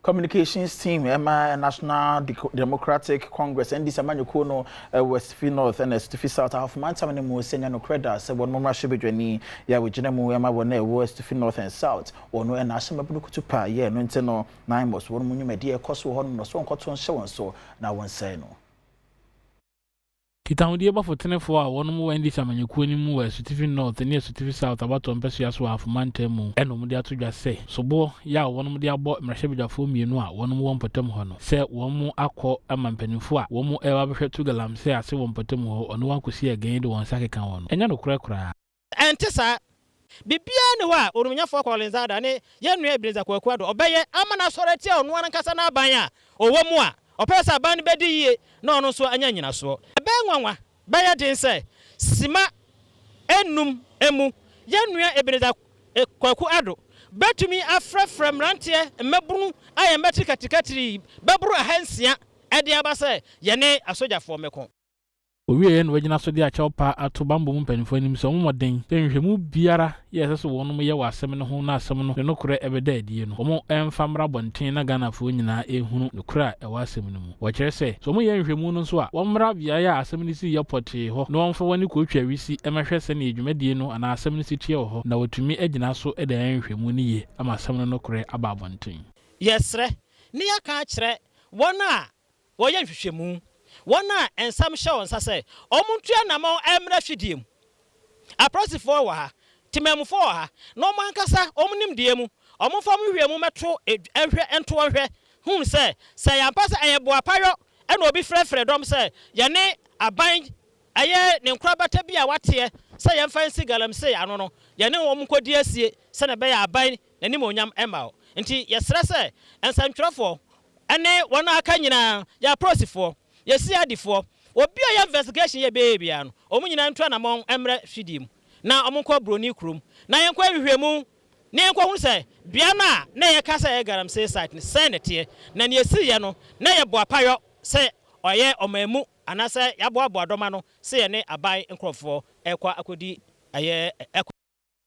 Communications team ɛma National Democratic Congress, NDC amanyɔkuo no, ɛwɔ Asutifi North ɛna Asutifi South ahafo mantam no mu sɛ nya nokorɛ da sɛ wɔn mmarahyɛbadwani yɛ a wɔgyina mu ɛma wɔn a ɛwɔ Asutifi North and South wɔn ɛna ahyɛ mabunu kutu pa yɛ no nti no NAIMOS wɔn mu nnwumadie ɛkɔ so wɔ hɔnom no so nkɔto nhyɛ wɔn so na wɔn nsɛe no. Kitahodie bɔfotenefoɔ a wɔnom wɔ NDC amanyɔkuo no mu wɔ Asutifi North ne Asutifi South abatoɔ mpɛsoa so wɔ Ahafo mantam mu ɛna wɔn de ato dwa sɛ soboɔ yɛ a wɔnom de abɔ mmarahyɛbadwafoɔ mmienu a wɔnom wɔ mpɔtam hɔ no sɛ wɔn mo akɔ ama mpanimfoɔ a wɔn mo ɛreba abɛhwɛ tu galamsey ase wɔ mpɔtam hɔ ɔne wɔn akɔsi ɛgɛn de wɔn nsa keka wɔn no, ɛnyɛ nokorɛ koraa. Ɛnte saa. Biribiara nni hɔ a Onumnyafoɔ Collins Adda ne yɛn nua Ebenezer Kwaku Addo ɔbɛyɛ ama no asɔre atia ɔno ara ankasa n'aban a ɔwɔ mu a ɔpɛ sɛ aban no bɛdi yie na ɔno nso anya nnyinasoɔ. Ɛbɛyɛ nwanwa, bɛyɛ den sɛ sima nnum mu yɛn nua Ebenezer Kwaku Addo bɛtumi afrɛfrɛ mmeranteɛ mmabunu a yɛn mmati katirikatiri yi bɛboro 600 de aba sɛ yɛne asogyafoɔ mmɛko. Owieɛ na wagyina so de akyɛw pa ato bammɔ mu mpanimfoɔ anim sɛ wɔmmɔ mmɔden sɛ nhwehwɛmu biara yɛ ɛsɛ sɛ wɔnom yɛ wɔ asɛm no ho na asɛm no ne nokorɛ ɛbɛda adie no, wɔn mfa mmra abɔnten na Ghanafoɔ nyinaa nhunu nokorɛ a ɛwɔ asɛm no mu. Wɔkyerɛ sɛ, sɛ wɔyɛ nhwehwɛmu no nso a, wɔmmra beaeɛ a asɛm no siiɛ pɔtee hɔ na wɔmfa wɔn ani kɔtwa awisi mmɛhwɛ sɛdeɛ dwumadie no anaa asɛm no si teɛ wɔ hɔ na wɔatumi agyina so de ayɛ nhwehwɛmu no yie ama asɛm no nokorɛ aba abɔnten. Yɛsrɛ na yɛaka akyerɛ wɔn a wɔyɛ nhwehwɛmu, wɔn a nsɛm hyɛ wɔn nsa sɛ wɔntu anammɔn mmra fidie mu. Apolisifoɔ wɔ ha, temanmufoɔ wɔ ha, na wɔn ankasa wɔn nimdeɛ mu, wɔmfa wɔn nhwehwɛmu mmɛto nhwɛ nto wɔn hwɛ hunu sɛ, sɛ ɛyɛ ampa sɛ ɛyɛ boapayɔ na obi frɛfrɛ dɔm sɛ yɛne aban ɛyɛ ne nkorabata bi a wateɛ sɛ yɛmfa nsi galamsey ano no, yɛne wɔn nkɔdi asie sɛdeɛ ɛbɛyɛ a aban n'animuonyam mma hɔ. Nti yɛsrɛ sɛ nsɛntwerɛfoɔ ne wɔn a aka nyinaa, yɛ apolisifoɔ, yɛ CID foɔ, obi a ɔyɛ investigation yɛ bɛyɛ biara no, wɔn nyinaa ntu anamɔn mmrɛ fidie mu na wɔn nkɔ Buroni kurom na yɛnkɔ nhwehwɛmu na yɛnkɔhunu sɛ bea no a na yɛka sɛ ɛyɛ galamsey site no sɛn na ɛteɛ, na nea ɛsiiɛ no na ɛyɛ boapayɔ sɛ ɔyɛ ɔman mu anaasɛ yɛaboaboa dɔm ano sɛ yɛne aban nkorɔfoɔ rekɔ akɔdi ɛyɛ ɛko.